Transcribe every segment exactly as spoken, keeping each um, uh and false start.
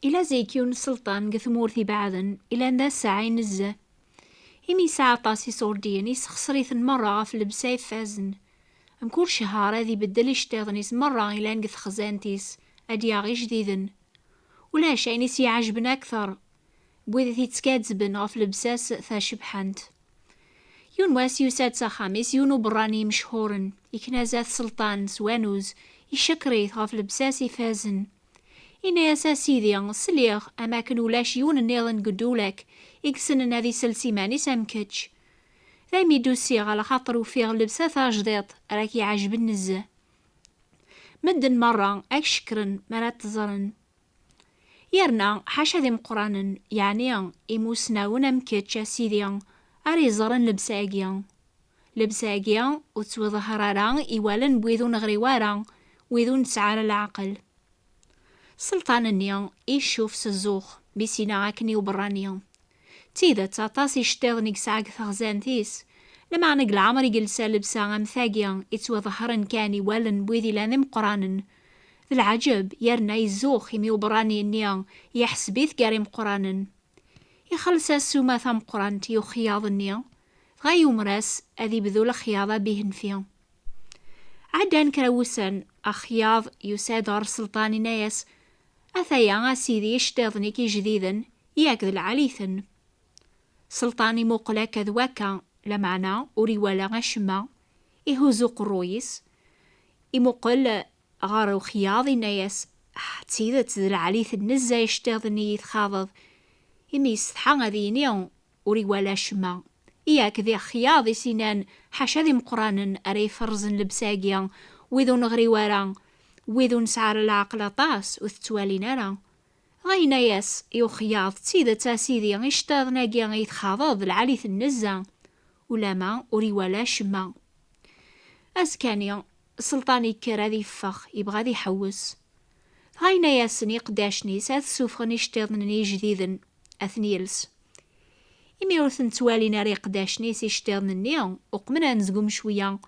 Ila zik yiwen n sselṭan deg tmurt ibeɛden, ilan d asaɛi nezzeh. Imi yesɛa aṭas iṣurdiyen, yessexṣer-iten merra ɣef llebsa ifazen. Mkul cchar ad ibeddel iceṭṭiḍen-is merra ilan deg texzant-is, ad d-yaɣ ijdiden. Ulac ayen i s-iɛejben akter n wid i t-ittkazzben ɣef llebsa-s tacebḥant. Yiwen wass yusa-d s axxam-is yiwen uberrani imechuren, ikna zdat sselṭan s wanuz, icekkeṛ-it ɣef llebsa-s ifazen. Inna-yas: "A sidi, sliɣ am akken ulac yiwen nniḍen deg ddula-k i yessnen ad isels iman-is am kečč. Daymi d-usiɣ, ala xaṭer ufiɣ llebsa tajdiṭ ara k-iɛejben nezzeh. Medden merra ad k-cekkren mi ara t-ẓren. Yerna ḥaca d imeqqranen, yeɛni imusnawen am kečč, a sidi, ara iẓren llebsa-agi. Llebsa-agi ur tettwaḍehher ara i wallen n wid ur neɣri wara, wid ur nesɛi ara leɛqel." Sselṭan-nni icuf s zzux mi s-yenna akken i uberrani. D tidet, aṭas iceṭṭiḍen i yesɛa deg texzant-is, lameɛna deg leɛmer i yelsa llebsa am tagi, ittwaḍehren kan i wallen n wid ilan d imeqqranen. D leɛǧeb, yerna izzux imi uberrani-nni yeḥseb-it gar imeqqranen. Ixelleṣ-as ssuma tameqqrant i uxeyyaḍ-nni, dɣa yumer-as ad ibdu lexyaḍ a Bihenfi. Ɛeddan kra wussan, axeyyaḍ yusa-d ɣer sselṭan, inna-yas: "Ataya a sidi iceṭṭiḍen-ik ijdiden, yak d lɛali-ten." Sselṭan imuqel akka d wakka, lameɛna ur iwala acemma. Ihuzz uqerruy-is, imuqel ɣer uxeyyaḍ, inna-yas: "Ah, d tidet d lɛali-ten nezzeh iceṭṭiḍen i yi-txaḍeḍ." Imi yessetḥa ad yini ur iwala acemma. Yak d ixeyyaḍ i s-inan ḥaca d imeqqranen ara iferrzen llebsa-agi, wid ur neɣri wara, wid ur nesɛi ara leɛqel aṭas ur t-ttwalin ara. Dɣa yenna-yas i uxeyyaḍ: "D tidet a sidi, iceṭṭiḍen-agi i txaḍeḍ d lɛali-ten nezzeh." Ulama ur iwala acemma. Azekka-nni, sselṭan ikker ad iffeɣ, ibɣa ad iḥewwes. Dɣa yenna-yasen i iqeddacen-is ad ssufɣen iceṭṭiḍen-nni ijdiden, ad ten-yels. Imi ur ten-ttwalin ara iqeddacen-is iceṭṭiḍen-nni, uqmen anezgum cwiya.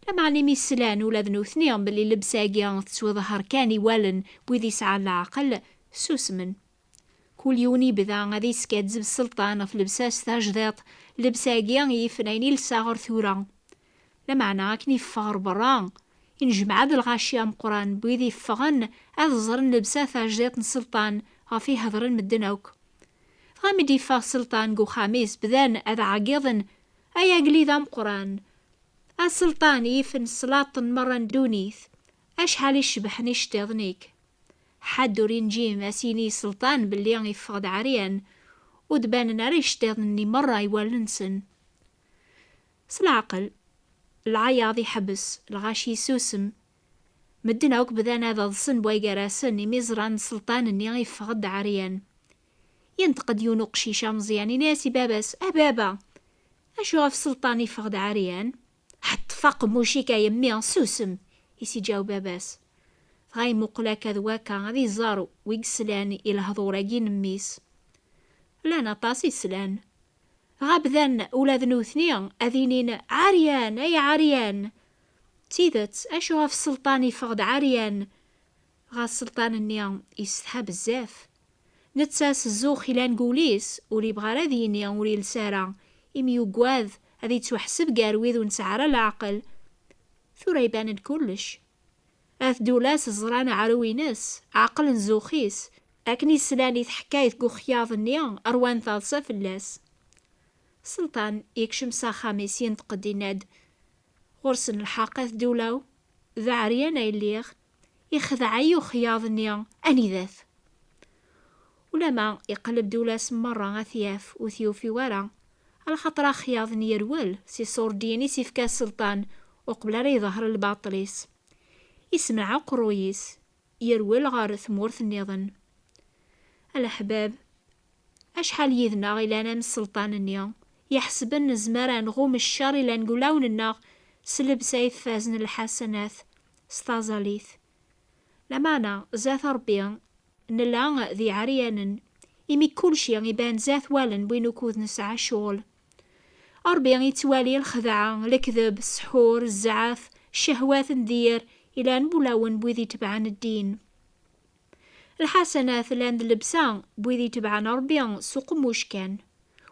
Lameɛna imi slan ula d nutni belli llebsa-agi tettwaḍehher kan i wallen n wid yesɛan leɛqel, susmen. Kul yiwen ibda ad iskazzeb sselṭan ɣef llebsa-s tajdiṭ, llebsa-agi yifen ayen i yelsa ɣer tura. Lameɛna akken iffeɣ ɣer berra, inejmeɛ-d lɣaci ameqqran n wid iffɣen ad ẓren llebsa tajdiṭ n sselṭan ɣef ihedren medden akk. Dɣa mi d-iffeɣ sselṭan deg uxxam-is, bdan ad ɛeggiḍen: "Ay agellid ameqqran, a sselṭan yifen s laṭen merra n ddunit, acḥal i cebḥen iceṭṭiḍen-ik! Ḥedd ur inǧim a s-yini i sselṭan belli iffeɣ-d ɛeryan, ur d-banen ara iceṭṭiḍen-nni merra i wallen-nsen." S leɛqel, lɛayaḍ iḥbes, lɣaci yessusem. Medden akk bdan ad ḍsen bway gar-asen imi ẓran sselṭan-nni iffeɣ-d ɛeryan. Yenṭeq-d yiwen uqcic ameẓyan, ini-as i baba-s: "A baba, acu ɣef sselṭan iffeɣ-d ɛeryan?" "Ḥeṭṭef aqemmuc-ik a yemmi, susem!" i s-iǧaweb baba-s. Dɣa imuqel akka d wakka ad iẓer wi yeslan i lehdur-agi n mmi-s. Llan aṭas i slan. Dɣa bdan ula d nutni ad inin: "Ɛeryan, ay ɛeryan!" D tidet, acu ɣef sselṭan iffeɣ-d ɛeryan? Dɣa sselṭan-nni yessetḥa bezzaf. Netta s zzux ilan deg wul-is, ur ibɣi ara ad yini ur yelsi ara, imi yugad ad yettwaḥseb gar wid ur nesɛi ara leɛqel. Tura iban-d kullec. At Dulas ẓran aɛrur-ines, ɛeqlen zzux-is, akken i slan i tḥekkayt deg uxeyyaḍ-nni, rwan taḍsa fell-as. Sselṭan yekcem s axxam-is, yenṭeq-d, yenna-d: "Ɣur-sen lḥeqq at Dulaw, d aɛeryan ay lliɣ, ixdeɛ-iyi uxeyyaḍ-nni, anida-t?" Ulama iqelleb-d ula-s merra ad t-yaf, ur t-yufi wara, alaxaṭer axeyyaḍ-nni yerwel s iṣurdiyen i s-ifka sselṭan uqbel ara iḍher lbaṭel-is. Isemneɛ uqerruy-is, yerwel ɣer tmurt nniḍen. A leḥbab, acḥal yid-neɣ ilan am sselṭan-nni, iḥesben nezmer ad nɣum ccer ilan deg ulawen-nneɣ s llebsa ifazen, lḥasanat, s taẓallit. Lameɛna, zdat Ṛebbi, nella d iɛeryanen, imi kulci iban zdat wallen n win ukud nesɛa ccɣel. Ṛebbi ittwali lxedɛa, lekdeb, ssḥur, zzɛaf, ccehwat n dir, ilan n wulawen n wid itebɛen ddin. Lḥasanat llan d llebsa n wid itebɛen Ṛebbi s uqemmuc kan,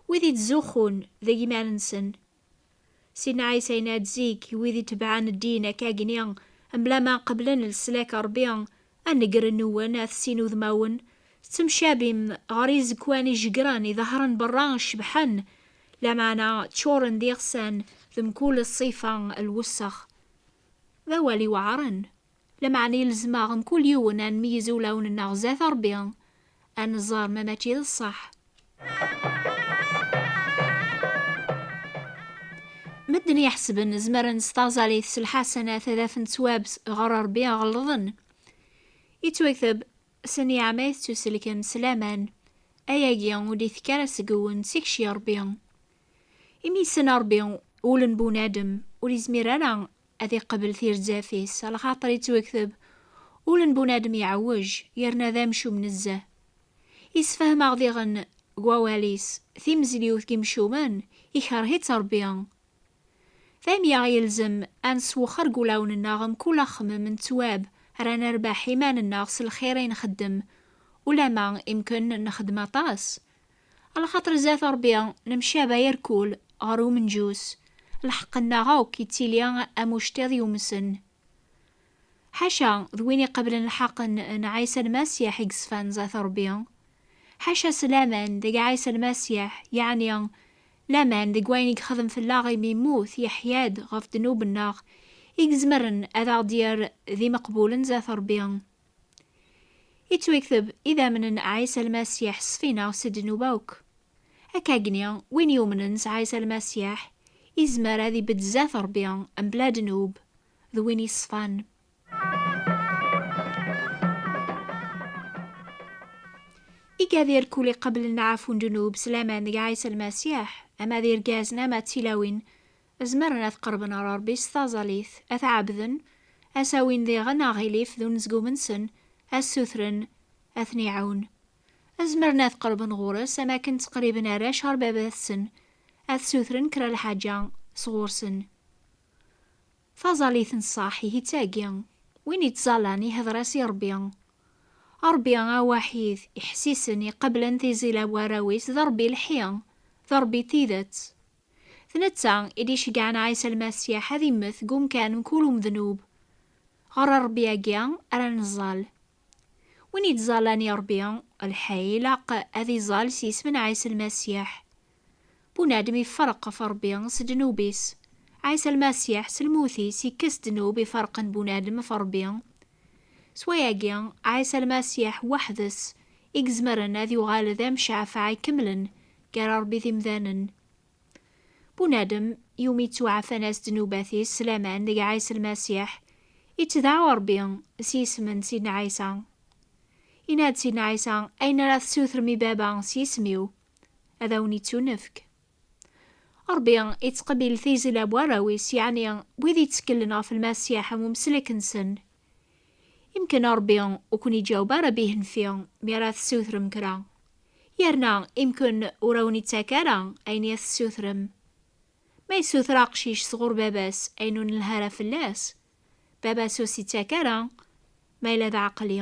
wid ittzuxxun deg iman-nsen. Sidna Ɛisa yenna-d zik i wid itebɛen ddin akkagni, mebla ma qeblen leslak n Ṛebbi, ad negren nwen, ad tessin udmawen, tettemcabim ɣer izekwan ijegren, iḍehren berra cebḥen, lameɛna ččuren d iɣsan d mkul ṣṣifa n lwessex. D awal iweɛṛen. Lameɛna ilzem-aɣ mkul yiwen ad nmeyyez ulawen-nneɣ zdat Ṛebbi, ad nẓer ma mačči d ṣṣeḥ. Medden iḥesben zemren s taẓalit s lḥasanat ad afen ttwab ɣer Ṛebbi ɣelḍen. Ittwakteb, s nniɛma i tettuselkem s laman, ayagi ur d-itekk ara seg-wen, seg-k i Ṛebbi. Imi yessen Ṛebbi ul n bunadem, ur yezmir ara ad iqbel tirzaf-is, alaxaṭer ittwakteb, ul n bunadem iɛewwej, yerna d amcum nezzeh. Isfehmeɣ diɣen deg wawal-is, timezliwt n yimcumen, ikerh-itt Ṛebbi. Daymi aɣ-yelzem ad neswexxer deg wulawen-nneɣ mkul axemmem n ttwab ara nerbeḥ iman-nneɣ s lxir i nxeddem, ulama imken nexdem aṭas. Alaxaṭer zdat Ṛebbi nemcaba irkul ɣer umenǧus, lḥeqq-nneɣ akk ittili am ucṭiḍ yumsen. Ḥaca d win iqeblen lḥeqq n, n Ɛisa Lmasiḥ i yeṣfan zdat Ṛebbi. Ḥaca s laman deg Ɛisa Lmasiḥ, yeɛni laman deg wayen i yexdem fell-aɣ imi yemmut, yeḥya-d ɣef ddnub-nneɣ, i izemren ad aɣ-d-yerr d imeqbulen zdat Ṛebbi. Ittwakteb, idammen n Ɛisa Lmasiḥ ṣfin-aɣ si ddnub akk. Akkagni, win yumnen s Ɛisa Lmasiḥ, izmer ad ibedd zdat Ṛebbi mebla ddnub, d win yeṣfan. Igad irkul iqeblen aɛfu n ddnub s laman deg Ɛisa Lmasiḥ, ama d irgazen ama d tilawin, zemren ad qerben ɣer Ṛebbi s taẓalit, ad t-ɛebden, ad s-awin diɣen aɣilif d unezgum-nsen, ad ssutren ad ten-iɛawen. Zemren ad qerben ɣur-s am akken ttqerriben arrac ɣer baba-tsen, ad ssutren kra lḥaǧa sɣur-sen. Taẓalit n ṣṣeḥ ihi d tagi, win ittẓallan ihder-as i Ṛebbi. Ṛebbi awaḥid, iḥessisen, iqeblen tiẓila n warraw-is, d Ṛebbi lḥi, d Ṛebbi tidet. D netta i d-iceggɛen Ɛisa Lmasiḥ ad immet deg umkan mkul umednub. Ɣer Ṛebbi-agi ara neẓẓal. Win ittẓallan i Ṛebbi, lḥay, ilaq ad iẓẓal s yisem n Ɛisa Lmasiḥ. Bunadem ifreq ɣef Ṛebbi s ddnub-is. Ɛisa Lmasiḥ s lmut-is ikkes ddnub iferqen bunadem ɣef Ṛebbi. S wayagi, Ɛisa Lmasiḥ weḥd-s i izemren ad yuɣal d amcafeɛ ikemlen gar Ṛebbi d imdanen. Bunadem, iwumi ttwaɛfan-as ddnubat-is s laman deg Ɛisa Lmasiḥ, ittdaɛu Ṛebbi s yisem n Sidna Ɛisa. Yenna-d Sidna Ɛisa, ayen ara tessutrem i Baba s yisem-iw, ad awen-ittunefk. Ṛebbi ittqebbil tizla n warraw-is, yeɛni wid itteklen ɣef Lmasiḥ am umsellek-nsen. Imken Ṛebbi ur ken-iǧaweb ara bihenfi mi ara tessutrem kra. Yerna imken ur awen-ittak ara ayen i as-tessutrem. Ma yessuter aqcic sɣur baba-s ayen ur nelhi ara fell-as, baba-s ur s-ittak ara, ma yella d aɛeqli.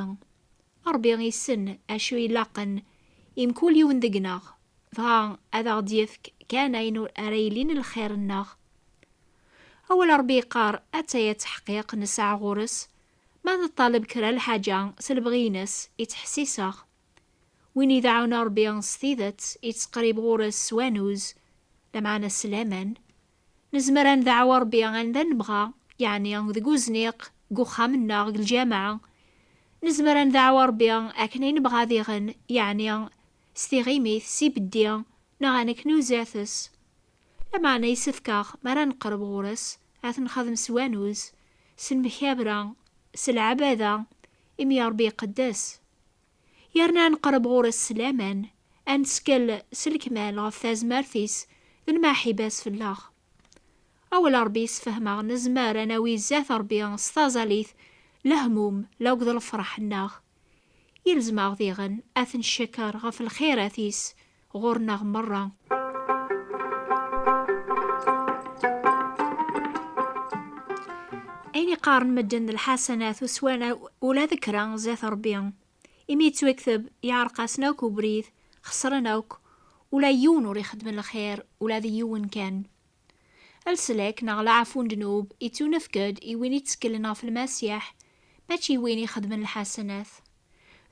Ṛebbi issen acu ilaqen i mkul yiwen deg-neɣ, dɣa ad aɣ-d-yefk kan ayen ur ara yilin lxir-nneɣ. Awal Ṛebbi yeqqar, ataya ttḥeqqiq nesɛa ɣur-s, ma neṭṭaleb kra lḥaǧa s lebɣi-ines, ittḥessis-aɣ. Win ideɛɛun Ṛebbi s tidet, ittqerrib ɣur-s s wanuz, lameɛna s laman. Nezmer ad ndeɛɛu Ṛebbi anda nebɣa, yeɛni deg uzniq, deg uxxam-nneɣ, deg lǧameɛ. Nezmer ad ndeɛɛu Ṛebbi akken ay nebɣa diɣen, yeɛni s tiɣimit, s ibeddi, neɣ ad neknu zdat-s. Lameɛna yessefk-aɣ, mi ara neqreb ɣur-s, ad t-nexdem s wanuz, s lemkabra, s lɛebada, imi Ṛebbi iqeddes. Yerna ad neqreb ɣur-s s laman, ad nettkel s lekmal ɣef tazmert-is d lmaḥiba-s fell-aɣ. Awal Ṛebbi yessefhem-aɣ nezmer ad nawi zdat Ṛebbi s taẓalit lehmum lakked lefṛeḥ-nneɣ. Yelzem-aɣ diɣen ad t-ncekkeṛ ɣef lxirat-is ɣur-neɣ merra. Ayen iqqaren medden d lḥasanat ur swan ula d kra zdat Ṛebbi. Imi yettwakteb yeɛreq-asen akk ubrid, xesren akk, ula yiwen ur ixeddem lxir, ula d yiwen kan. Leslak neɣ leɛfu n ddnub ittunefk-d i win itteklen ɣef Lmasiḥ, mačči i win ixeddmen lḥasanat.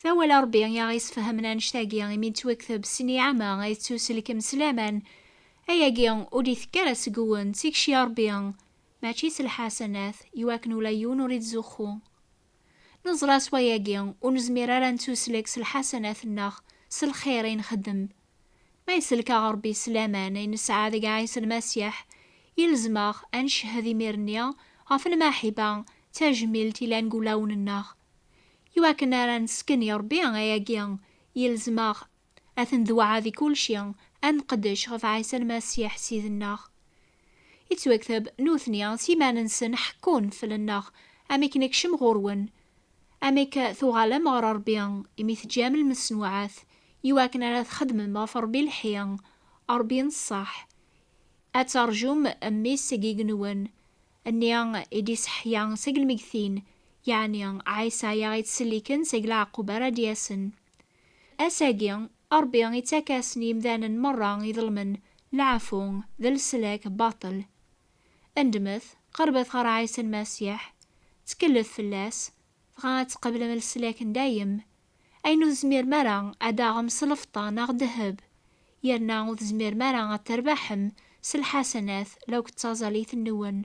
D awal n Ṛebbi i aɣ-isfehmen annect-agi imi nettwakteb s nniɛama ay tettuselkem s laman. Ayagi ur d-itekki ara seg-wen, d tikci n Ṛebbi, mačči s lḥasanat, iwakken ula yiwen ur ittzuxxu. Neẓra s wayagi ur nezmir ara ad nettuslek s lḥasanat-nneɣ, s lxir i nxeddem. Ma iselk-aɣ Ṛebbi s laman ay nesɛa deg Ɛisa Lmasiḥ, yelzem-aɣ ad ncehhed imir-nni ɣef lmaḥiba d tajmilt ilan deg wulawen-nneɣ. Iwakken ara nesken i Ṛebbi ayagi, yelzem-aɣ ad t-ndewɛa di kulci, ad nqeddec ɣef Ɛisa Lmasiḥ Ssid-nneɣ. Ittwakteb, nutni s iman-nsen ḥekkun fell-nneɣ, amek nekcem ɣur-wen, amek tuɣalem ɣer Ṛebbi, imi teǧǧam lmesnuɛat, iwakken ara txedmem ɣef Ṛebbi lḥi, Ṛebbi n ṣṣeḥ. Ad terjum Mmi-s seg igenwen, nni i d-iseḥya seg lmegtin, yeɛni Ɛisa i aɣ-ittselliken seg leɛqub ara d-yasen. Ass-agi, Ṛebbi ittak-asen i yimdanen merra iḍelmen leɛfu d leslak baṭel. Ndmet, qerbet ɣer Ɛisa Lmasiḥ, ttkellet fell-as, dɣa ad tqeblem leslak n dayem. Ayen ur tezmirem ara ad d-taɣem s lfeṭṭa neɣ ddheb, yerna ur tezmirem ara ad terbaḥem s lḥasanat law d taẓallit-nwen.